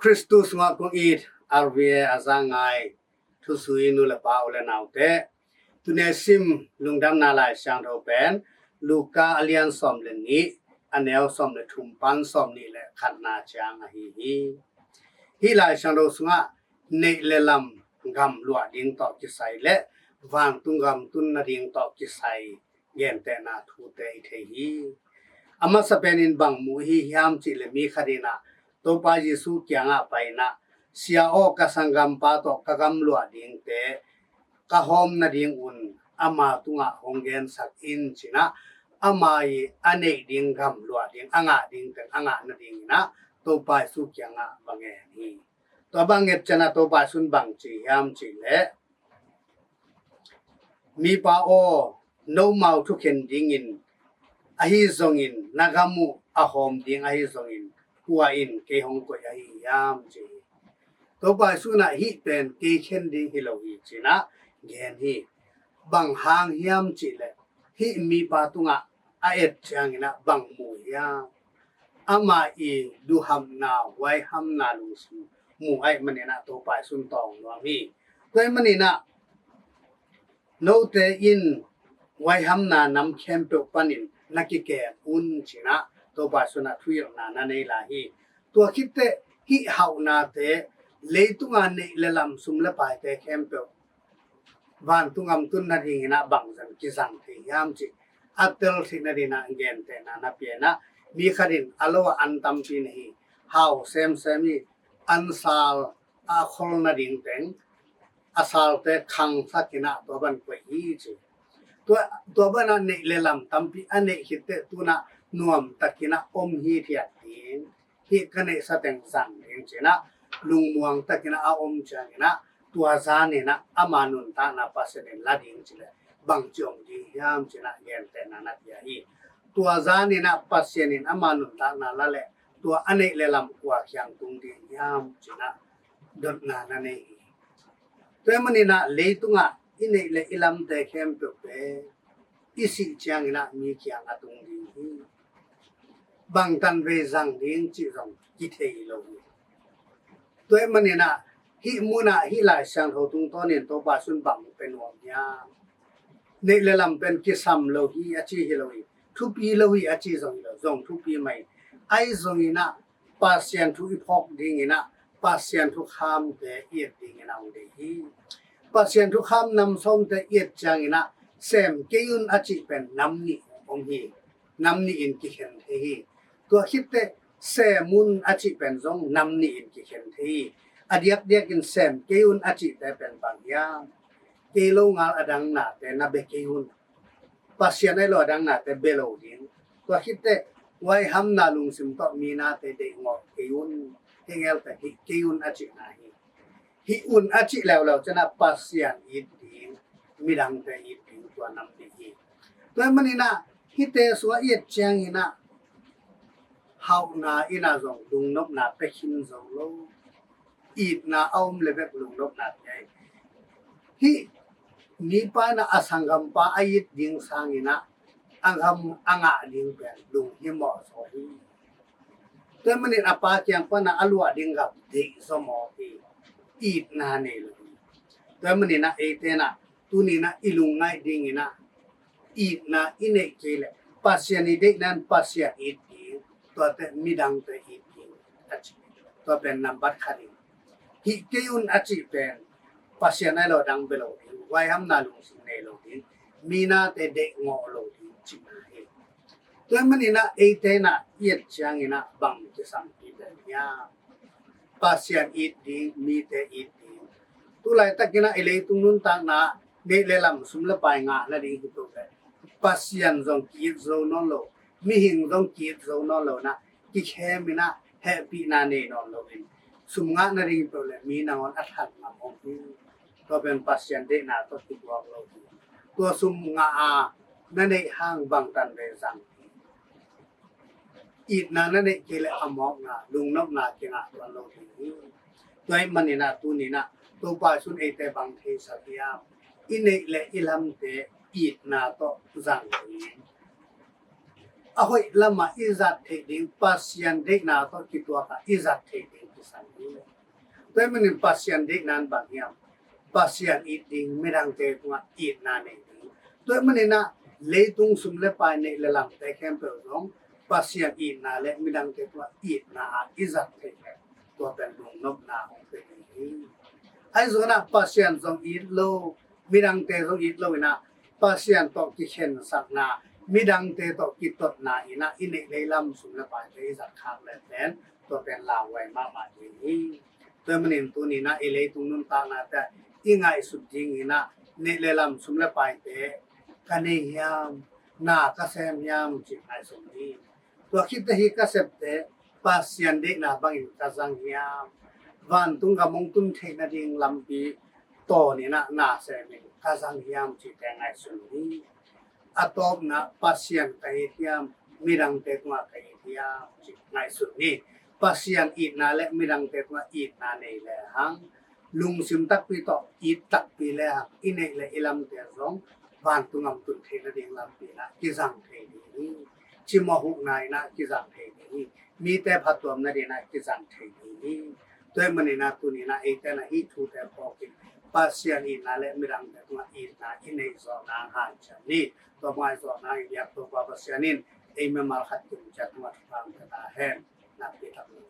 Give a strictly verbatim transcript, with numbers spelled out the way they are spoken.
Khristu sungah kong it R V A a za ngai thusui nu le pa u le naute, tuni a sim lungdamna Lai Siangtho pen Luka a lian sawm le nih, a neu sawm le thum pan sawm nih le khatna ciang ahi hi. Hih Lai Siangtho sungah neih le lam gam luah ding tawh kisai le vantung gam tun nading tawh kisai gentehna thute i thei hi. A masa penin bang mu hi hiam cih le mi khat in ah Topa Jesu kiangah pai in ah, "Sia aw, ka sanggampa tawh ka gam luah dingte ka hawm nadingun ama tungah hong gensak in," ci in ah, ama i a neih ding gam luah ding, a ngah ding teng a ngah nading in ah Topa Jesu kiangah va ngen hi. Tua bang nget ciang ah Topa Jesu in bang ci hiam cih le, "Mipa aw, nomau thukhen dingin ahi zongin, na gam uh a hawm ding ahi zongin, kua in kei hong koih ahi hiam?" ci hi. Topa Jesu in ah, "Hih pen kei khen ding hi lo hi," ci in ah gen hi. Bang hang hiam cih le, hih mipa tungah a et ciangin ah bang mu hiam? Ama i duhamna, huaihamna lungsim mu ahih manin ah Topa Jesu in tawng nuam hi. Tua ahih manin ah note in huaihamna nam khempeuh panin na kikem un, ci in ah Topa Jesu in ah thuhilhna na nei lai hi. Tua khit teh hih hauhnate, leitunga neih le lam, sum le paite khempeuh vantung gam tun nadingin ah bang zah kizang thei hiam cih a tel theih nadingin ah gentehna na pia in ah, mi khat in a lo ah an tampi nei hi, hau semsem hi, an sal a khol nading teng a salte khangsak in ah tua bang koih hi ci. Tua, tua bang ah neih le lam tampi a neih khit teh tu in ah nuamtakin ah om hithiat ding, hih ka neihsa teng zang ding ci in ah lungmuang takin ah a om ciangin ah, tua zanin ah ama nuntakna Pasian in la ding cih le bangci om ding hiam ci in ah gentehna na pia hi. Tua zanin ah Pasian in ama nuntakna la le, tua a neih le lam kua kiang tung ding hiam ci in ah dotna na nei hi. Tua ahih manin ah leitungah i neih le i lamte khempeuh pen i sih ciangin ah mi kiang a tung ding hi. Bangtan vei zang ding cih zong kithei lo hi. Tua ahih manin ah hih mun ah hih Lai Siangtho tungtawnin Topa Jesu in bang pia nuam hiam? Neih le lam pen kisam lo hi a ci hi lo hi. Thupi lo hi a ci zong hi lo, zong thupi mai. Ahi zongin ah Pasian thu i phawk dingin ah Pasian thukhamte i et dingin ah hong deih hi. Pasian thukham nam sawmte i et ciangin ah sem kei un a cih pen nam nih om hi. Nam nih in kikhen thei hi. Tua khit teh sem un a cih pen zong nam nih in kikhen thei hi. A diakdiakin sem kei un a cihte pen bang hiam? Kei lo ngal a dang nate na bia kei un. Pasian ahi lo a dang nate bia lo ding. Tua khit teh huaihamna lungsim tawh mi nate deih ngawh kei un. Hih ngelte hih kei un a cihna hi. Hih un a cih leuleu ciang ah Pasian it ding, midangte it ding, tua nam nih hi. Tua ahih manin ah hihte sungah i et ciangin ah hauhna in ah zong lungnopna pia khin zo lo. Itna a om le bek lungnopna pia hi. Hih mipa in ah a sanggampa a it ding sangin ah a gam a ngah ding pen lunghimawh zaw hi. Tua ahih manin a pa kiang pan ah a luah ding gam deih zaw mawk hi. Itna nei lo hi. Tua ahih manin ah eite in ah tuni in ah i lungngaih dingin ah itna i neih kei leh Pasian i deihna in Pasian it ding, tuate midangte it ding a ci. Tua pen nambat khat hi. Hih kei un a cih pen Pasian ahi lo a dang bia lo ding, huaihamna lungsim nei lo ding, mi nate deih ngawh lo ding cihna hi. Tua ahih manin ah eite in ah i et ciangin ah bang kisampi pen hiam? Pasian it ding, mite it ding. Tulaitakin ah i leitung nuntakna neih le lam, sum le pai ngah nading hi peuh leh Pasian zong ki-it zo nawn lo, mihing zong ki-it zo nawn lo in ah kikhem in ah hehpihna nei nawn lo in, sum ngah nading hi peuh leh mi nangawn a that ngam om hi. Tua pen Pasian deihna tawh kituak lo hi. Tua sum ngah a na neih hang bangtan vei zang hi. Itna na neih kei leh a mawkna, lungnopna kingah tuan lo ding hi. Tua ahih manin ah tuni in ah Topa Jesu in eite bang theisak hiam? I neih le i lamte itna tawh zang ding, a hoih lamah i zat theih ding, Pasian deihna tawh kituak ah i zat theih ding sang hi. Tua ahih manin Pasian deihna in bang hiam? Pasian it ding, midangte tungah itna nei ding. Tua ahih manin ah leitung sum le pai, neih le lamte khempeuh zong Pasian itna le midangte tungah itna ah i zat theih leh tua pen lungnopna hong pia ding hi. Ahi zongin ah Pasian zong it lo, midangte zong it lo in ah Pasian tawh kikhensakna, midangte tawh kitotna in ah i neih le i lam sum le paite i zat khak leh pen tua pen lauhuai mahmah ding hi. Tua ahih manin tuni in ah i leitung nuntaknate ah i ngaihsut ding in ah neih le lam sum le paite ka nei hiam, na ka sem hiam cih ngaihsun hi. Tua khit teh hih ka septe Pasian deihna bangin ka zang hiam, vantung gam hong tun theih nading lampi tawn in ah na semin ka zang hiam cihte ngaihsun hi. A tawpna, Pasian ka it hiam, midangte tungah ka it hiam cih ngaihsun hi. Pasian itna le midangte tungah itna nei le hang, lungsim takpi tawh it takpi le hang, i neih le i lamte zong vantung gam tun theih nading lampi in ah kizang thei ding hi. Cimawh hukna in ah kizang thei ding hi. Mite phattuam nading in ah kizang thei ding hi. Tua ahih manin ah tuni in ah eite in ah hih thute phawk in Pasian itna le midangte tungah itna i neih zawh nang hanciam ni. Tua bang i zawh nang i biak Topa Pasian in ei mimal khat kim ciat tungah thupha hong pia ta hen. Nakpi tak lo.